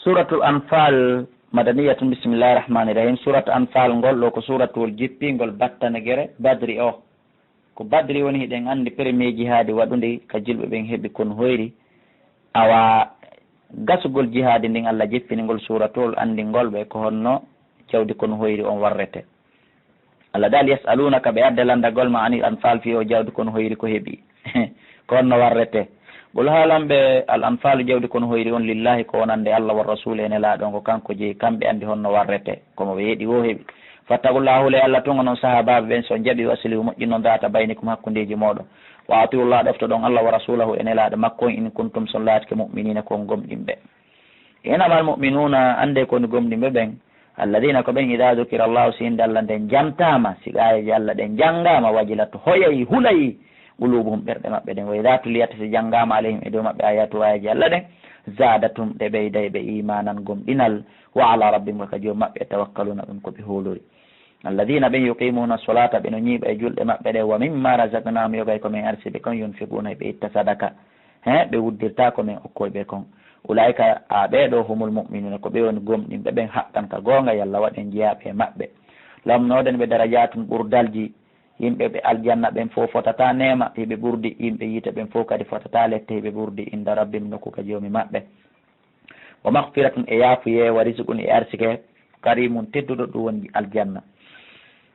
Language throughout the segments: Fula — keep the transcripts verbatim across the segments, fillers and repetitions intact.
Suratul Anfal, madaniyatun, bismillahi rahmani rahim. Surat Anfal ngol ɗo ko suratugol jippingol battane gere Badri o. Ko Badri woni, hiɗen anndi, premier jihaadi waɗundi ka julɓe ɓen heɓi kon hoyri. Awa gasugol jihaadi ndin, Allah jippini ngol suratugol anndingol ɓe ko honno jawdi kon hoyri on warrete. Allah daali, "Yas'alunaka", ɓe adde lanndagol ma, "anil anfal", fii o jawdi kon hoyri ko heɓi. Ko honno warrete? Qul, haalan ɓe, al anfalu, jawdi kon hoyri on, lillahi, ko wonande Allah, wa rasuli, e Nelaaɗo on, ko kanko jeyi, kamɓe anndi honno warrete, ko mo ɓe yeɗi woo heɓi. Fattaqullaha, hulee Allah tun, onon sahaabaaɓe ɓen, si on jaɓi, wa aslihu, moƴƴinon, data baynikum, hakkundeeji mooɗon. Wa atiullaha, ɗoftoɗon Allah, wa rasulahu, e Nelaaɗo makko on, in kuntum, si on laatike, mu'minina, ko on gomɗinɓe. Innamal mu'minuna, anndee ko woni gomɗinɓe ɓen, alladina, ko ɓen, ida dukira Allahu, si innde Allah nden jantaama, si aayeeje Allah ɗen janngaama, wajilat, hoyayi, hulayi, qulubuhum, ɓerɗe maɓɓe ɗen, wa ida tuliyat, si janngaama, alayhim, e dow maɓɓe, ayatu, aayeeje Allah ɗen, zaadathum, ɗe ɓeyday ɓe imanan, gomɗinal, wa ala rabbihim, ka Joomi maɓɓe, yatawakkaluna, ɗum ko ɓe hoolori. Alladina, ɓen, yuqimuna solata, ɓe no ñiiɓa e julɗe maɓɓe ɗe, wa mimma razaqnahum, yoga e ko men arsike kon, yunfiquna, ɓe itta sadaka. He, ɓe wuddirta ko men okkoy ɓe kon. Ulaika, a ɓee ɗoo, humul mu'minuna, ko ɓe woni gomɗinɓe ɓen, haqqan, ka goonga, yalla waɗen jeyaaɓe e maɓɓe. Lahum, nooden ɓe, darajatun, ɓurdalji, yimɓe ɓe aljanna ɓen fow fotata neema, hiɓe ɓurdi, yimɓe yiite ɓen fow kadi fotata lette, hiɓe ɓurdi, inda rabbihim, nokku ka Joomi maɓɓe. Wa maghfiratun, e yaafuyee, wa rizqun, e arsike, karimun, tedduɗo, ɗum woni aljanna.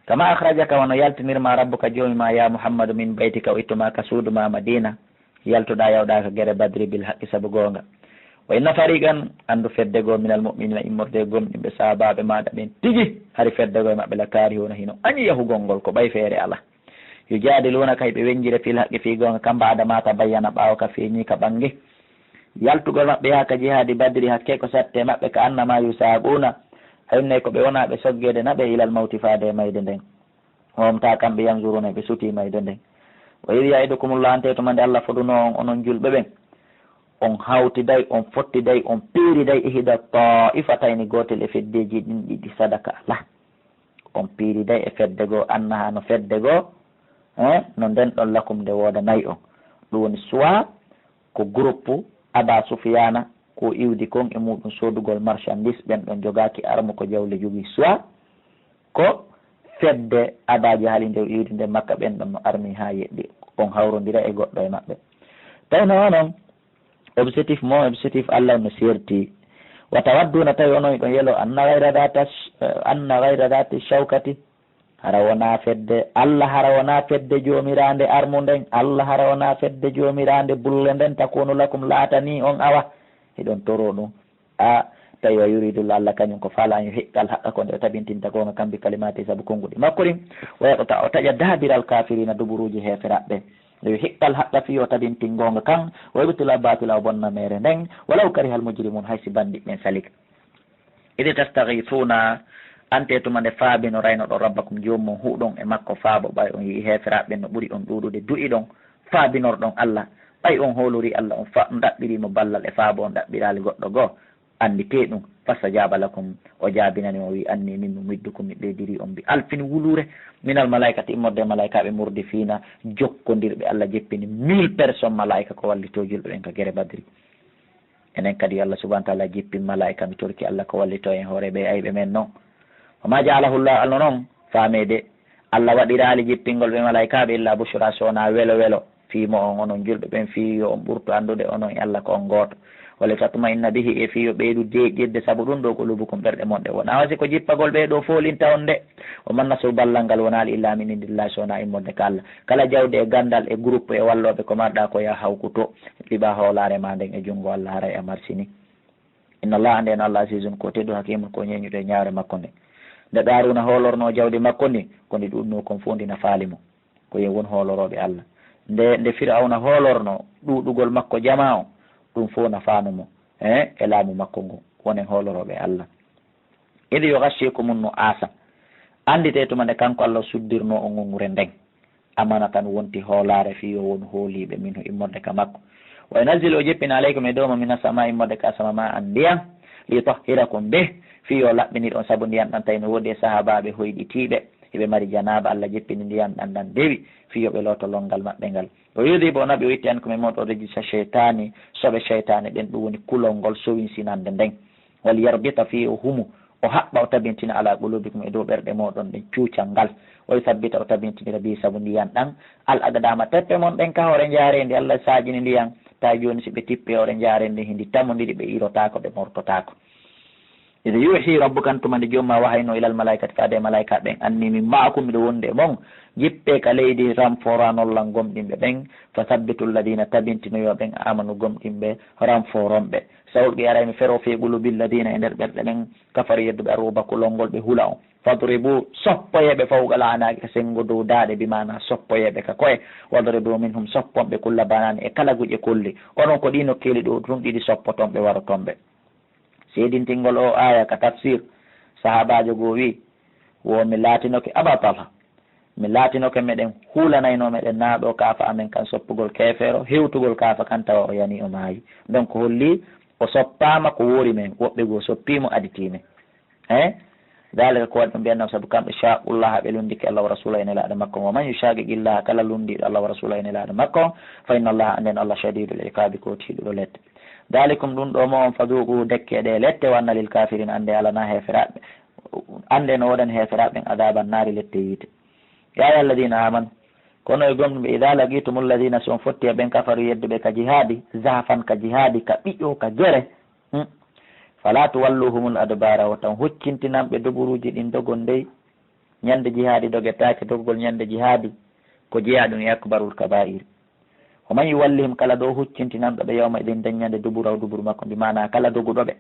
Kama akhrajaka, wano yaltinirma rabbuka, Joomi ma, ya Muhammadu, min baytika, o ittuma ka suudu ma Madina, yaltuɗa, yawɗa ka gere Badri, bil haqqi, sabu goonga. Wa inna fariqan, anndu fedde goo, minal mu'minina, immorde e gomɗinɓe, sahaabaaɓe maaɗa ɓen tigi, hari fedde goo e maɓɓe, la kaarihuna, hino añi yahugol ngol, ko ɓay feere alaa. Yujaadilunaka, hiɓe wenjire, fil haqqi, fii goonga, kan ba'da ma tabayyana, ɓaawo ka feeñi ka ɓangi. Yaltugol maɓɓe yaha ka jihaadi Badri, hakkee ko satte maɓɓe, ka annama yusaaquna, aynay ko ɓe wona ɓe soggeede na ɓe, ilal mawti, faade e mayde nden. Wa hum, ta kamɓe, yanzuruna, ɓe sutii mayde nden. Wa idh ya'idukumullahu, ante tuma nde Allah fodunoo on, onon julɓe ɓen, on hawtiday, on fottiday, on piiriday, ihda ta'ifatayni, gootel e feddeeji ɗin ɗiɗi, sadaka alaa. On piiriday e fedde goo, annaha, no fedde goo, eh, no nden ɗon, lakum, nde woodanay on. Ɗum woni, soit ko groupe Aba Sufyaana, ko iwdi kon e muɗum soodugol marchandise, ɓen ɗon jogaaki arme, ko jawle jogii, soit ko fedde Aba Jahali nde iwdi nde Makka, ɓen ɗon no armi haa yeɗɗi, on hawrondira e goɗɗo e maɓɓe. Tawi no onon, objectif mo, objectif Allah no serti. Wa tawadduna, tawi onon hiɗon yelo, anna ghayra dhata sh-, eh, anna ghayra dhati shawkati, hara wona fedde Allah, hara wona fedde joomiraande armu nden, Allah, hara wona fedde joomiraande bulle nden, takunu lakum, laatani on, awa, hiɗon toro ɗum. A, tawi wa yuridullah, Allah kañum ko faala, an yuhiqqal haqqa, ko nde o tabintinta goonga, kan bi kalimati, sabu konnguɗi makko ɗin, wa yaqta, o taƴa daabiral kafirina, duburuuji heeferaɓɓe. Yo hiqqal haqqa, fii o tabintin goonga kan, wa yubtila batila, o bonna meere nden, walaw karihal mujrimun, hay si bandiɓɓe ɓen salike. Idi tastaghithuna, ante tuma nde faabinoraynoɗon rabbakum, Joomi mon, huɗon e makko faabo, ɓay on yi'i heeferaaɓe ɓen no ɓuri on ɗuuɗude, du'iɗon, faabinorɗon Allah, ɓay on hoolori Allah, on fa-, on ɗaɓɓiri mo ballal e faabo, on ɗaɓɓiraali goɗɗo goo, annditee ɗum. Fastajaba lakum, o jaabinani on, o wi'i, anni min mumiddukum, mi ɓeydiri on bi alfin, wuluure, minal malaikati, immorde e malaikaaɓe, murdifiina, jokkondirɓe. Allah jippini mille personnes malaika ko wallitoo julɓe ɓen ka gere Badri. Enen kadi, Allah subhanahu wa ta'ala jippin malaika, mi torki Allah ko wallitoo en hoore ɓe ayɓe men non. Wa ma ja'alahu Allah, Allah non, faamee de, Allah waɗiraali jippingol ɓe malaikaaɓe illa bushra, so wonaa welo welo, fii mo'on onon julɓe ɓen, fii yo on ɓurtu anndude onon e Allah ko on gooto. Wa litatma'inna bihi, e fii yo ɓeydu deeƴirde sabu ɗum ɗoo, qulubukum, ɓerɗe mon ɗen. Wonaa wasi ko jippagol ɓee ɗoo foolinta on de. Wa man nasru, ballal ngal, wonaali illa min indillahi, so wonaa immorde ka Allah. Kala jawdi e ganndal e groupe e wallooɓe ko marɗaa, ko yaa hawku to, liɓaa hoolaare maa nden e junngo Allah, haray a marsini. Inna Allah, anndee no Allah, azizun, ko teddu, hakimun, ko ñeeñuɗo e ñaawre makko nden. Nde Qaaruuna hoolornoo jawdi makko ndin, ko ndi ɗuuɗnoo kon fow ndi nafaali mo. Ko yo won hoolorooɓe Allah. Nde, nde Firawna hoolornoo ɗuuɗugol makko jamaa on, ɗum fow nafaano mo, eh, e laamu makko ngun. Wonen hoolorooɓe Allah. Idh yughashshikumun nu'asa. Annditee tuma nde kanko Allah suddirnoo on ŋoŋŋure nden. Amanatan, wonti hoolaare fii yo won hooliiɓe, minhu, immorde ka makko. Wa yunazzilu, o jippina, alaykum, e dow mon, mina samaa'i, immorde ka asama, ma'an, ndiyan, liyutahhirakum bih, fii yo laɓɓinir on sabu ndiyan ɗan. Tawi no woodi e sahaabaaɓe hoyɗitiiɓe, hiɓe mari janaaba, Allah jippini ndiyan ɗan, ɗan dewi, fii yo ɓe looto lonngal maɓɓe ngal. Wa yudhiba, o naɓi, o itti, ankum, e mon, o rijsa shaytaani, soɓe shaytaani ɗen, ɗum woni kulol ngol sowinsinande nden. Wal yarbita, fii o humu, o haɓɓa, o tabintina, ala qulubikum, e dow ɓerɗe mooɗon ɗen, cuucal ngal. O yusabbita, o tabintinira, bi, sabu ndiyan ɗan, al aqdama, teppe mon ɗen ka hoore njaareendi. Allah saajini ndiyan, tawi jooni si ɓe tippi hoore njaareendi, hindi tamondiri, ɓe iirotaako, ɓe mortotaako. Id yuhi rabbuka, tuma nde Joom maa wahayno, ilal malaikati, faade e malaika ɓen, anni min ma'akum, miɗo wonde e mon, jippe ka leydi, ranforanon lan gomɗinɓe ɓen, fa sabbitu alladina, tabintinoyo ɓen, amanu, gomɗinɓe, ranforon ɓe. Sa ulqi, aray mi fero, fi qulubi alladina, e nder ɓerɗe ɓen, kafaru, yedduɓe, arruba, kulol ngol, ɓe hula on. Fadribu, soppoyeɓe, fawqa al a'naqi, ka sengo dow daaɗe, bi maana soppoyeɓe ka ko'e. Wadribu minhum, soppon ɓe, kulla banani, e kala guƴe kolli. Onon ko ɗi nokkeeli ɗo tun ɗiɗi soppoton ɓe, waroton ɓe. Seedintingol o aya ka tafsir, sahaabaajo goo wi, wo mi laatinoke, Aba Talha, mi laatinoke meɗen huulanayno meɗen naa ɗo kaafa amen kan soppugol keefeero, hewtugol kaafa kan tawa o yani o maayi. Donc holli o soppaama ko woori men, woɓɓe goo soppiimo, aditii men. Hein? Daalika ko waɗi ɗum, bi annahum, sabu kamɓe, shaaqullaha, ɓe lunndike Allah wa rasulahu, e nelaaɗo makko on. Wa man yushaqiqillaha, kala lunndiiɗo Allah wa rasulahu, e nelaaɗo makko on, fa inna Allaha, annden Allah, shadidul iqabi, ko tiiɗuɗo lette. Dalikum, ɗum ɗo mo on, fadhuquhu, dekke ɗe lette, wa anna lil kafirina, annde alanaa heeferaaɓe, annde no woodani heeferaaɓe ɓen, adhaban nari, lette yiite. Ya ayyuhalladhina amanu, kono e gomɗinɓe, idha laqitumul ladhina, si on fotti e ɓen, kafaru, yedduɓe, ka jihaadi, zahfan, ka jihaadi, ka ɓiƴo, ka gere, hmm. Fala tuwalluhumul adbara, wota on huccintinan ɓe doguruuji ɗin dogol ndey. Ñande jihaadi dogetaake, dogugol ñande jihaadi ko jeyaa ɗum e akbarul kabaa'ir. Wa man yuwallihim, kala ɗo huccintinanɗo ɓe, yawma idin, nden ñande, duburahu, duburu makko, bi maana kala doguɗo ɓe,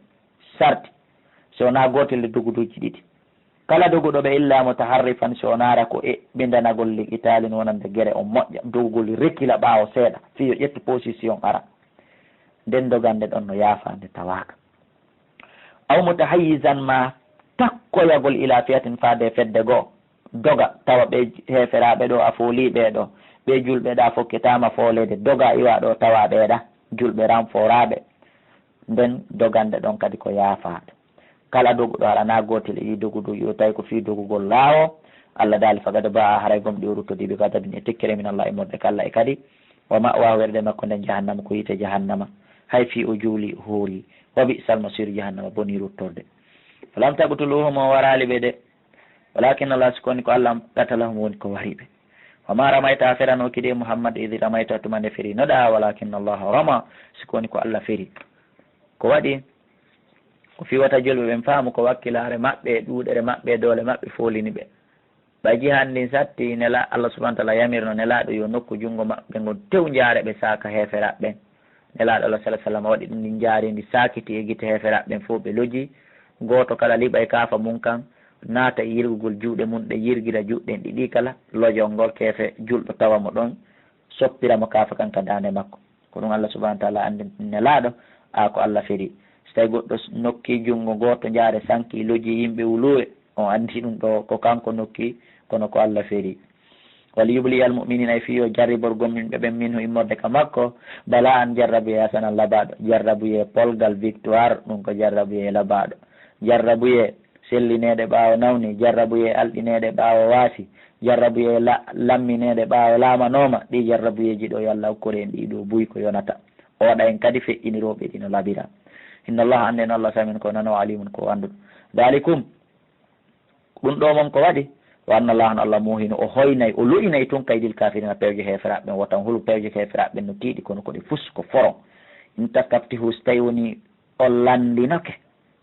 sarti, si wonaa gootel e doguduuji ɗiɗi. Kala doguɗo ɓe, illa mutaharrifan, si wonaara ko e ɓindanagol, li qitaalin, wonande gere, on moƴƴa, dogugol, rekila ɓaawo seeɗa, fii yo ƴettu position ara. Nden dogande ɗon no yaafaande tawaaka. Aw mutahayyizan, ma takkoyagol, ila fi'atin, faade fedde goo, doga, tawa ɓe heeferaaɓe ɗo a foolii ɓee ɗo, ɓe julɓe ɗa fokkitaama fooleede, doga iwa ɗo tawa ɓee ɗa julɓe ranforaaɓe. Nden dogande ɗon kadi ko yaafaaɗo. Kala doguɗo, hara na gootel e ɗii doguduuji ɗo, tawi ko fii dogugol laawo, Allah daali, faqad baa'a, haray gomɗii o ruttodii, bi ghadabin, e tikkere, min Allah, immorde ka Allah, e kadi, wa ma'waahu, werde makko nden, jahannama, ko yiite jahannama, hay fii o juulii, o hoorii, wa bi'sal masiir, jahannama bonii ruttorde. Falam taqtuluhum, o waraali ɓe de, walakin Allah, si ko woni ko Allah, qatalahum, woni ko wari ɓe. Wa ma ramayta, a feranooki de Muhammad, idh ramayta, tuma nde ferinoɗa, walakin Allah rama, si ko woni ko Allah feri. Ko waɗi? Ko fii wota julɓe ɓen faamu ko wakkilaare maɓɓe, e ɗuuɗere maɓɓe, e doole maɓɓe foolini ɓe. Ɓay jihaadi ndin satti, nela-, Allah subhanahu wa ta'ala yamirno nelaaɗo yo nokku junngo maɓɓe ngon tew, njaare ɓe saaka heeferaaɓe ɓen. Nelaaɗo Allah sallallahu alaihi wasallam waɗi ɗum, ndin njaareendi saakiti e gite heeferaaɓe ɓen fow, ɓe loji, gooto kala liɓay kaafa mun kan, naata e yirgugol juuɗe mun ɗen, yirgira juuɗe ɗen ɗiɗi kala, lojol ngol keefe julɗo tawa mo ɗon, soppira mo kaafa kan ka daande makko. Ko ɗum Allah subhanahu wa ta'ala anndi nelaaɗo, a ko Allah feri. Si tawi goɗɗo s-, nokki junngo gooto, njaare sanki, loji yimɓe wuluure, on anndi ɗum ɗo ko kanko nokki, kono ko Allah feri. Wal yubli al mu'minina, e fii yo jarribor gomɗinɓe ɓen, minhu, immorde ka makko, bala an, jarrabuye, hasanan, labaaɗo, jarrabuye polgal, victoire, ɗum ko jarrabuye labaaɗo, jarrabuye sellineede ɓaawo nawni, jarrabuye alɗineede ɓaawo waasi, jarrabuye la-, lammineede ɓaawo laamanooma. Ɗii jarrabuyeeji ɗo, yo Allah okkor en ɗii ɗo buy ko yonata. O waɗa en kadi feƴƴinirooɓe ɗi no labira. Inna Allah, annden Allah, samiun, ko nanoowo, alimun, ko annduɗo. Dalikum, ɗum ɗo mon ko waɗi, wa anna Allah, no Allah muuhino, o hoynay, o lo'inay tun kaydil kafirina, pewje heeferaaɓe ɓen, wota on hulu pewje heeferaaɓe ɓen no tiiɗi, kono ko ɗe fus ko foron. In tastaftihu, si tawi woni on lanndinoke,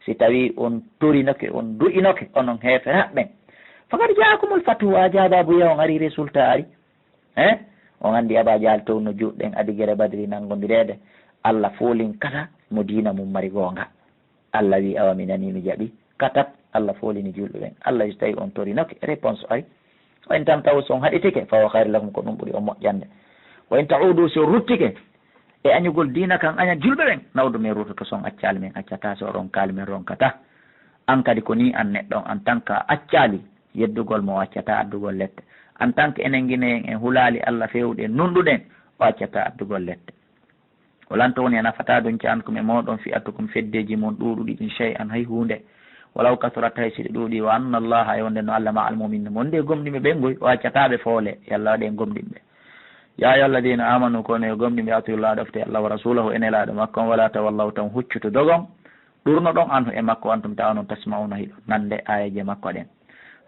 si tawi on torinoke, on du'inoke, onon heeferaaɓe ɓen, faqad jaakumul fathu, a jaababuye on ari, résultat ari. Hein? On anndi Aba Jahal towno juuɗe ɗen adi gere Badri nanngondireede. Allah foolin kala mo diina mum mari goonga. Allah wi, awa mi nani, mi jaɓi. Katat, Allah foolini julɓe ɓen. Allah wi, so tawi on torinoke, réponse ari. Wa in tantahu, so on haɗitike, fa huwa khayrun lakum, ko ɗum ɓuri on moƴƴande. Wa in ta'udu, so on ruttike e añugol diina kan, aña julɓe ɓen, nawdu, min ruttoto, so on accaali, min accataa, so on ronkaali, min ronkataa. An kadi ko nii an neɗɗo on, en tant que a accaali yeddugol mo, o accataa addugol lette. En tant que enen Gineyen, en hulaali Allah feewuɗen, nunɗuɗen, o accataa addugol lette. Walan tughniya, nafataa duñca, ankum, e mooɗon, fi'atukum, feddeeji mon ɗuuɗuɗi ɗin, shay'an, hay huunde. Walaw kasurat, hay si ɗi ɗuuɗi. Wa anna Allaha, e wonde no Allah, ma'al mu'minin, wonde e gomɗinɓe ɓen ngoy, o accataa ɓe foole. Yo Allah waɗ en gomɗinɓe. Ya ayyuhalladhina amanu, ko onon yo gomɗinɓe, atiullaha, ɗoftee Allah, wa rasulahu, e nelaaɗo makko on, wala tawallaw, tan huccuto dogon. Ɗurnoɗon anhu e makko, wa antum ta'lamun, tasma'una, hiɗon nande aayeeje makko ɗen.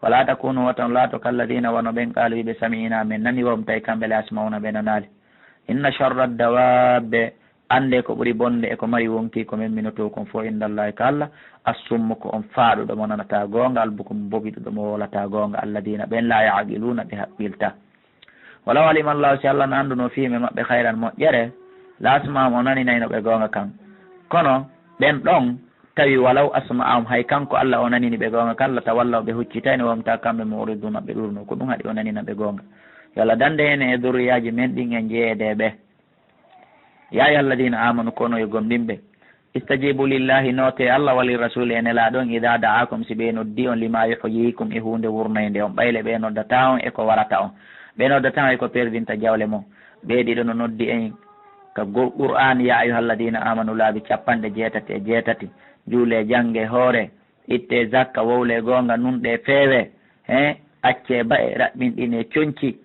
Wala takunu, wata on laato, kalladina, wano ɓen, qaalu, wiɓe, sami'na, men nani, wa hum, tawi kamɓe, la yasma'una, ɓe nanaali. Inna sharra dawabbe, annde ko ɓuri bonde e ko mari wonki ko men minoto kon fof, indallahi, ka Allah, assummu, ko on faaɗuɗo mo nanata goonga, albukum, bogiɗuɗo mo wolata goonga, alladina, ɓen, la yaqiluna, ɓe haqqilta. Walaw alima Allahu, si Allah no annduno, fihim, e maɓɓe, khayran, moƴƴere, la asma'ahum, o naninayno ɓe goonga kan. Kono ɓen ɗon, tawi walaw asma'ahum, hay kanko Allah o nanini ɓe goonga kan, la tawallaw, ɓe huccitayno, wa hum, ta kamɓe, mu'riduna, ɓe ɗurno. Ko ɗum haɗi o nanina ɓe goonga? Yo Allah dande en e durriyaaji men ɗin e jeedeeɓe. Ya ayyuha alladina amanu, kono yo gomɗinɓe, istajibu lillahi, noote Allah, wa lirrasuli, e Nelaaɗo on, ida da'akum, si ɓe noddi on, lima yuhyikum, e huunde wurnaynde on. Ɓayle ɓe noddata on e ko warata on, ɓe noddata on e ko perdinta jawle mon. Ɓe ɗiɗo no noddi en ka go-, Qur'an, ya ayyuha alladina amanu, laabi capanɗe jeetati e jeetati. Juule, jange, hoore, itte zakka, wowle goonga, nunɗe, feewe, he, acce ba'e, raɓɓinɗine conci.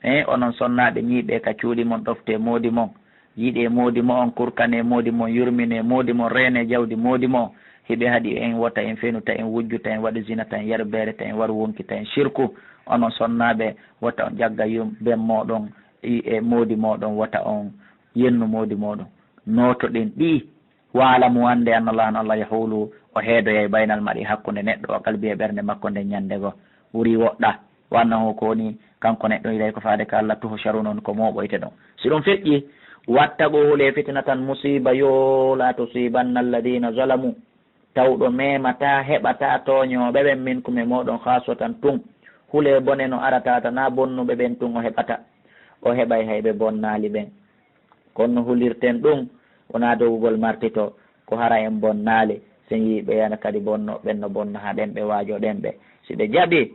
He, onon sonnaaɓe, ñiiɓe ka cuuɗi mon, ɗofte moodi mon, yiɗe moodi mo on, kurkane moodi mon, yurmine moodi mon, reene jawdi moodi mo on. Hiɓe haɗi en wota en fenu, ta en wujju, ta en waɗu zina, ta en yaru beere, ta en waru wonki, ta en shirku. Onon sonnaaɓe, wota on ƴagga yum-, ben mooɗon, i-, e moodi mooɗon, wota on yennu moodi mooɗon. Nootoɗen ɗi. Wa'lamu, annde, anna Allaha, no Allah, yahulu, o heedoyay, baynal mar'i, hakkunde neɗɗo, wa qalbihi, e ɓernde makko nden, ñande goo, ɓuri woɗɗa. Wa annahu, ko woni kanko neɗɗo, ilayhi, ko faade ka Allah, tuhsharuna, on ko mooɓoyteɗon. Si ɗum feƴƴi, wattaqu, hulee fitina tan, musiiba yoo, la tusibanna alladina zalamu, tawɗo memataa, heɓataa tooñooɓe ɓen, minkum, e mooɗon, khassatan, tun. Hulee bone no arata tan, naa bonnuɓe ɓen tun o heɓata, o heɓay hay ɓe bonnaali ɓen. Kono no hulirten ɗum, wonaa dogugol martito, ko hara en bonnaali, sen yii ɓe yana kadi bonno, ɓen no bonna haa ɗen ɓe waajo ɗen ɓe. Si ɓe jaɓi,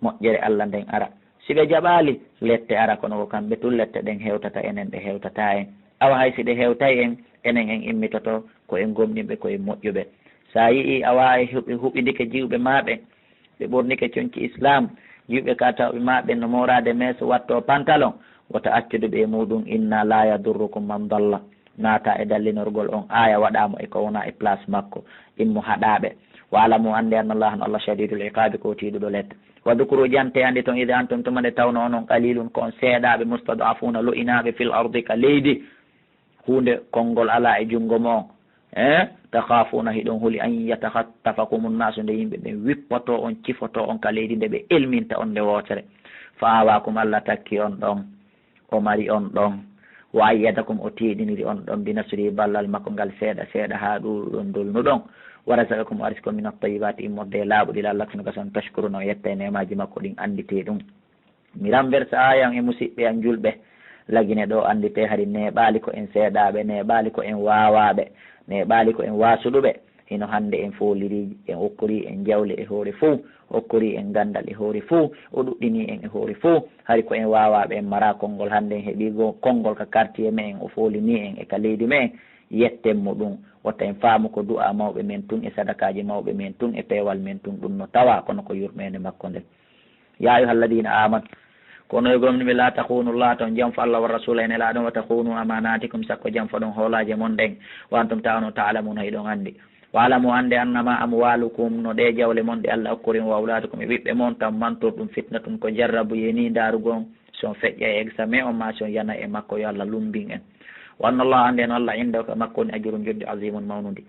moƴƴere Allah nden ara. Si ɓe jaɓaali, lette ara, kono ko kamɓe tun lette ɗen hewtata, enen ɗe hewtataa en. Awa hay si ɗe hewtay en, enen en immitoto ko en gomɗinɓe, ko en moƴƴuɓe. Sa yi'i awa e huɓi-, huɓindike jiwɓe maa ɓen, ɓe ɓornike conci Islam, yi'uɓe ka tawɓe maa ɓen no mooraade meeso, watto pantalon, wota accude ɓe e muɗum, inna la yadurrukum man dalla. Naata e dallinorgol on aaya waɗaama e ko wona e place makko, immo haɗaaɓe. Wa'lamu, annde, anna Allaha, no Allah, shadidul iqaabi, ko tiiɗuɗo lette. Wa dhukuru, jante, anndi ton, idha antum, tuma nde tawno onon, qalilun, ko on seeɗaaɓe, mustad'afuna, lo'inaaɓe, fil ardi, ka leydi. Huunde konngol alaa e junngo mon, eh, takhafuna, hiɗon huli, an yatakhattafakumun nasu, nde yimɓe ɓen wippoto on, cifoto on ka leydi, nde ɓe elminta on nde wootere. Fa awakum, Allah takki on ɗon, o mari on ɗon. Wa ayyadakum, o tiiɗiniri on ɗon, bi nasrihi, ballal makko ngal seeɗa seeɗa, haa ɗuuɗuɗon dolnuɗon. Wa razaqakum, o arsiki on, min at-tayyibati, immorde e laaɓuɗi, la'allakum, no gasa on, tashkuruna, on yetta e neemaaji makko ɗin, annditee ɗum. Mi renversa aayan e musiɓɓe an julɓe. Lagine ɗo, annditee hari neeɓaali ko en seeɗaaɓe, neeɓaali ko en waawaaɓe, neeɓaali ko en waasuɗuɓe. Hino hannde en fooliri, en okkorii en jawle e hoore fow, okkorii en ganndal e hoore fow, o ɗuɗɗinii en e hoore fow. Hari ko en waawaaɓe, en maraa konngol, hannde en heɓii go-, konngol ka quartier me'en, o foolinii en e ka leydi me'en. Yetten mo ɗum, wota en faamu ko du'aa mawɓe men tun e sadakaaji mawɓe men tun e peewal men tun, ɗum no tawaa, kono ko yurmeende makko nden. Ya ayyuha alladina amanu, kono yo gomɗinɓe, la takhunu Allaha, ta on janfu Allah, wa rasula, e Nelaaɗo on, wa takhunu amanatikum, sakko janfoɗon hoolaaje mon ɗen, wa antum ta'lamun, hiɗon anndi. Wa'lamu, annde, annama amwalukum, no ɗe jawle mon ɗe Allah okkori on, wa awladukum, e ɓiɓɓe mon, tan mantorɗum, fitnatun, ko jarrabu, yeni ndaarugol si on feƴƴa e examen on, ma si on yana e makko, yo Allah lumbin en. Wa anna Allaha, annde no Allah, indahu, ka makko woni, ajrun, joddi, azimun, mawnundi.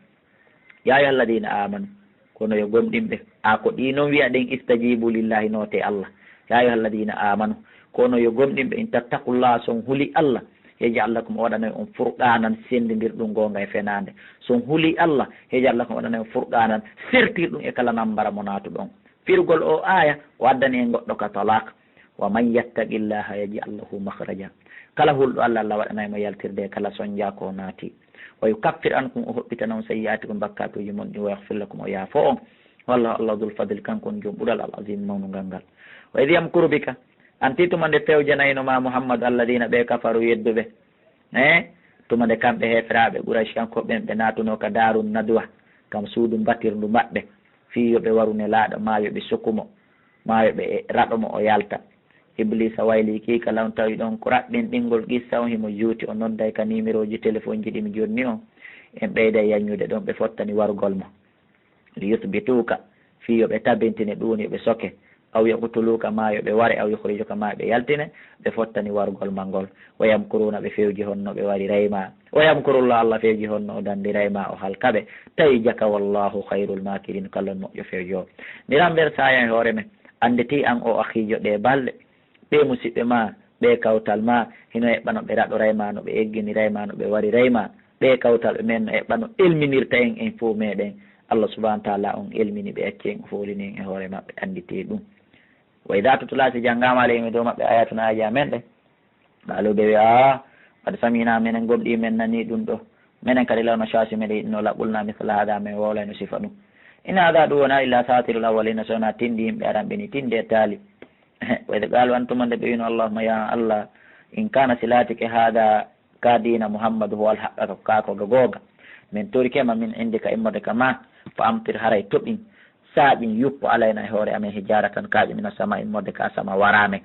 Ya ayyuha alladina amanu, kono yo gomɗinɓe, a ko ɗi non wi'a ɗen, istajibu lillahi, noote Allah. Ya ayyuha alladina amanu, kono yo gomɗinɓe, in tattaqullaha, si on huli Allah, yaj'al lakum, o waɗanay on furqanan, sendindirɗum goonga e fenaande. Si on huli Allah, yaj'al lakum, o waɗanay on furqanan, sertirɗum e kala nambara mo naatuɗon. Firgol o aaya, o addani en goɗɗo ka talaq. Wa man yattaqillaha yaj'al lahu makhraja. Kala hulɗo Allah, Allah waɗanay mo yaltirde e kala sonja ko naati. Wa yukaffir ankum, o hoɓɓitana on, sayyi'atikum, bakkatuuji mon ɗin, wa yaghfir lakum, o yaafo on. Wallahu, Allah, dhul fadli, kanko on jom ɓural, al azim, mawnungal ngal. Wa idh yamkuru bika, anti tuma nde fewjanayno ma Muhammad alladhina, ɓe kafaru, yedduɓe. Eh, tuma nde kamɓe heeferaaɓe Quraysh kanko ɓen ɓe naatuno ka Daarun Nadwa, kam suudu mbatirndu maɓɓe, fii yo ɓe waru Nelaaɗo, maa yo ɓe suku mo, maa yo ɓe raɗo mo o yalta. Ibliisa waylii kiika lan, tawi ɗon ko raɓɓinɗingol qissa on himo juuti, o nodday ka nimerooji telefonji ɗi mi jonni on. En ɓeyda e yaññude ɗon, ɓe fottani warugol mo. Li yuthbituuka, fii yo ɓe tabintine ɗun, yo ɓe soke. Aw yaqtuluuka, maa yo ɓe ware. Aw yukhrijuuka, maa yo ɓe yaltine. Ɓe fottani warugol ma ngol. Wa yamkuruuna, ɓe fewji honno ɓe wariray ma. Wa yamkurullah, Allah fewji honno o dandiray ma, o halka ɓe. Tawi jaka, wallaahu khayrul maakiriin, ko Allah woni moƴƴo fewjoowo. Miran nder saaya e hoore men, annditi an o akhiijo ɗee balɗe. Ɓee musiɓɓe ma, ɓee kawtal ma, hino eɓɓa no ɓe raɗoray ma, no ɓe egginiray ma, no ɓe wariray ma. Ɓee kawtal ɓe men no eɓɓa no elminirta en, en fow meɗen. Allah subhanahu wa ta'ala on elmini ɓe, acci en, o foolini en e hoore maɓɓe, annditi ɗun. Wa idha tutla, si janngaama alayhim, e dow maɓɓe, ayatuna, aaja men ɗen, qaalu, ɓe wi'a, aa, qad sami'na, menen gomɗii, men nanii ɗun ɗoo. Menen kadi law nasha'u, si meɗen yiɗino, la qulna mithla hadha, men wowlayno sifa ɗun. In hadha, ɗun wonaa illa asatirul awwalina, so wonaa tinndi yimɓe aranɓe ni, tinndi e taali. Wa idh qalu, an tuma nde ɓe wi'no, Allahumma, ya Allah, in kana, si laatike, hadha, ka diina Muhammadu, huwa al-haqqa, ko kaa ko goonga, min torike ma, min indika, immorde ka ma, fa amtir, haray toɓin, saaƴin, yuppu, alayna, e hoore amen, hijaratan, kaaƴe, mina sama, immorde ka sama, wara men.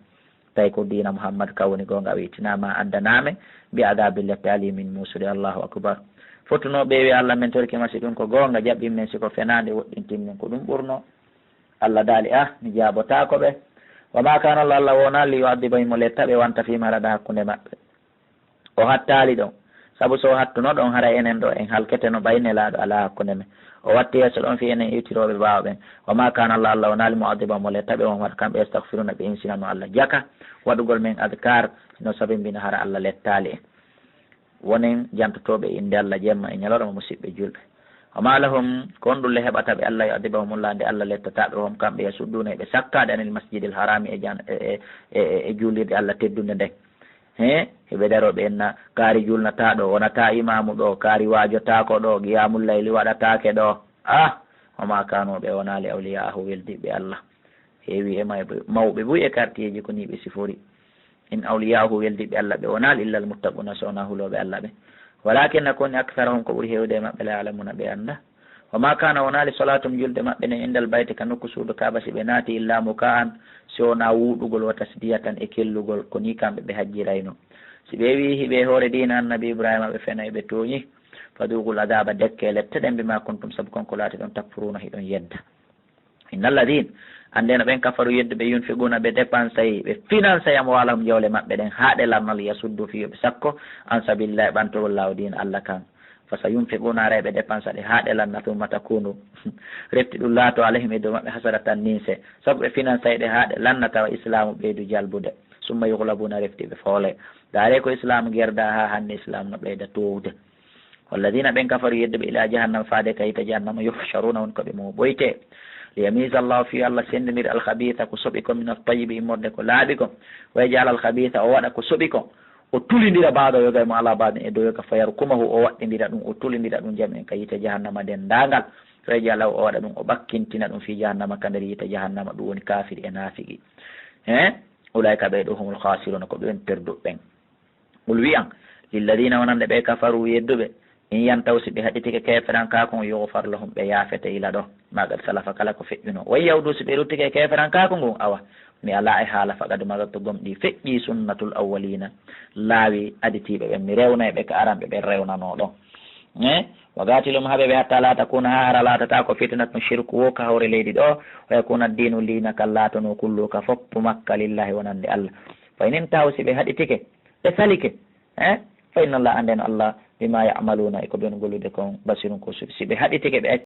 Tawi ko diina Muhammad ka woni goonga, a wiytinaa ma, anndanaa men, bi adabin, lette, alimin, muusude. Allahu akbar. Fottunoo ɓe wi, Allah, men torike ma, si ɗun ko goonga, jaɓɓin men, si ko fenaande, woɗɗintin men. Ko ɗun ɓurnoo. Allah daali, ah, mi jaabotaako ɓe. Wa ma kana Allah, Allah wonaa, li yu'adhibahum, o letta ɓe, wa anta fihim, hara ɗa hakkunde maɓɓe. O hattaali ɗon. Sabu so o hattuno ɗon, haray enen ɗoo en halketeno, ɓay Nelaaɗo alaa hakkunde men. O watti yeeso ɗon fii enen iwtirooɓe ɓaawo ɓen. Wa ma kana Allah, Allah wonaa, li mu'adhibahum, o letta ɓe, wa hum, hara kamɓe, yastaghfiruna, ɓe insinano Allah. Jaka waɗugol men adkar no sabimbina hara Allah lettaali en. Wonen jantotooɓe innde Allah jemma e ñalorma, musiɓɓe julɓe. Wa ma lahum, ko honɗun le heɓata ɓe, alla yu'adhibahumullah, nde Allah lettata ɓe, wa hum, kamɓe, yasudduna, eɓe sakkaade, anil masjidil harami, e jan-, e, e, e, e juulirde Allah teddunde nden. He, heɓe daroo ɓe enna, kaari juulnataa ɗoo, wonataa imaamu ɗoo, kaari waajotaako ɗoo, qiyaamul layli waɗataake ɗoo. Ah, wa ma kanu, ɓe wonaali, awliyaahu, weldiiɓe Allah. Heewi e mayɓe, mawɓe buy e kartiyeeji ko nii ɓe sifori. In awliyaahu, weldiiɓe Allah ɓe wonaali, illa almuttaquna, so wonaa hulooɓe Allah ɓe. Walakinna, ko woni, aktharahum, ko ɓuri heewde e maɓɓe, la ya'lamuna, ɓe anndaa. Wa ma kana, wonaali, salaatum, julde maɓɓe nden, indal bayti, ka nokku suudu Kaaba, si ɓe naati, illa muka'an, si wonaa wuuɗugol, wa tasdiyatan, e kellugol, ko nii kamɓe ɓe hajjirayno. Si ɓe wi'i hiɓe e hoore diina Annabi Ibrahima, ɓe fenay, ɓe tooñi. Fadhuqul adhaba, dekke lette ɗen, bima kuntum, sabu kon ko laatiɗon, takfuruuna, hiɗon yedda. Inna alladhina, anndeno ɓen, kafaru, yedduɓe, yunfiquna, ɓe dépensay, ɓe finansay, amwalahum, jawle maɓɓe ɗen, haa ɗe lanna, liyasuddu, fii yo ɓe sakko, an sabilillahi, ɓantugol laawol diina Allah kan. Fa sayunfiquna, haray ɓe dépensa ɗe haa ɗe lanna, thumma takunu, refti ɗum laato, alayhim, e dow maɓɓe, hasaratan, ninse, sabu ɓe finansay ɗe haa ɗe lanna, tawa islaamu ɓeydu jalbude, summa yughlabuna, refti ɓe foole. Daaray ko islaamu gerda haa hannde, islaamu no ɓeyda toowude. Walladhina, ɓen kafaru, yedduɓe, ila jahannama, faade ka yiite jahannama, yuhsharuna, woni ko ɓe mooɓoyte. Liyamiza Allahu, fii Allah senndindira, alkhabitha, ko soɓi kon, min attayyibi, immorde ko laaɓi kon. Wa yaj'ala alkhabitha, o waɗa ko soɓi kon, o tulindira, ba'dahu, yoga e mum, ala ba'din, e dow yoga, fa yarkumahu, o waɗɗindira ɗum, o tulindira ɗum, jam'in, ka yiite jahannama denndaangal. Fa yaj'alahu, o waɗa ɗum, o ɓakkintina ɗum, fii jahannama, ka nder yiite jahannama, ɗum woni kaafiri e naafigi. He? Ulaika, ɓee ɗoo, humul khasiruna, ko ɓen perduɓe ɓen. Qul, wi'an, lilladhina, wonande ɓe, kafaru, yedduɓe, in yantahu, si ɓe haɗitike keeferankaaku ngun, yughfar lahum, ɓe yaafete ila ɗoo, ma qad salafa, kala ko feƴƴuno. Wa in ya'udu, si ɓe ruttike e keeferankaaku ngun, awa, mi alaa e haala, faqad madat, gomɗii, feƴƴii, sunnatul awwalina, laawi aditiiɓe ɓen, mi rewnay ɓe ka aranɓe ɓen rewnanoo ɗon. Eh? Wa qatilum, haɓe ɓe, hatta la takuna, haa hara laatataako, fitnatun, shirku woo, ka hoore leydi ɗoo, wa yakuna ad-dinu, diina kan laatonoo, kulluhu, ka foppu makka, lillahi, wonande Allah. Fa in intahaw, si ɓe haɗitike, ɓe salike, eh? Fa inna Allah, annden Allah, bima ya'maluna, e ko ɓen gollude kon, basirun, ko suuɗi. Si ɓe haɗitike, ɓe